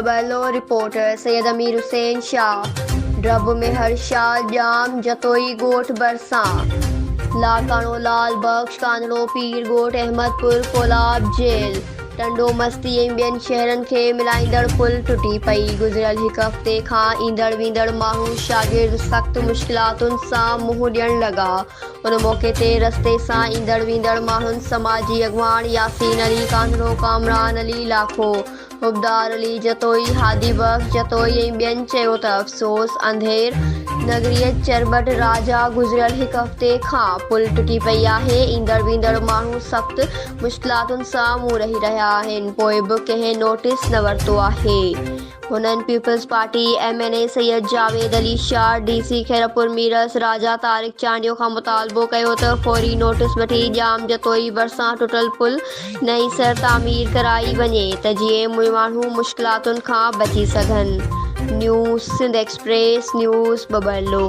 Babarloi, reporter, Syed امير حسين شاهه، ڊرٻ ميهڙ شاهه ڄام جتوئي ڳوٺ ڀرسان لاڙڪاڻو لال بخش ڪانڌڙو پير ڳوٺ احمد پور ڪولاب جيل ٽنڊو مستي ۽ ٻين شهرن کي ملائيندڙ پل ٽٽي پئي گذريل هڪ هفتي کان ايندڙ ويندڙ ماڻهو شاگرد سخت مشڪلاتن سان منهن ڏيڻ لڳا ان موقعي تي رستي سان ايندڙ ويندڙ ماڻهن سماجي اڳواڻ ياسين علي ڪانڌڙو، ڪامران علي لاکو، حبدار علي جتوئي، هادي بخش جتوئي ۽ ٻين چيو ته افسوس انڌير نگريء چرٻٽ راجا گذريل هڪ هفتي کان پل ٽٽي پئي آهي، ايندڙ ويندڙ ماڻهو سخت مشڪلاتن سان منهن رهي رهيا آهن پوء به ڪنهن نوٽيس نه ورتو آهي. هنن Peoples Party M N A Syed Javed Ali Shah, D C Khairpur Mirs Raja Tariq Chandio کان مطالبو ڪيو ته فوري نوٽيس وٺي ڄام جتوئي ڀرسان ٽٽل پل نئين سر تعمير ڪرائي وڃي ته جيئن ماڻهو مشڪلاتن کان بچي سگهن. News Sindh Express news Babarlo.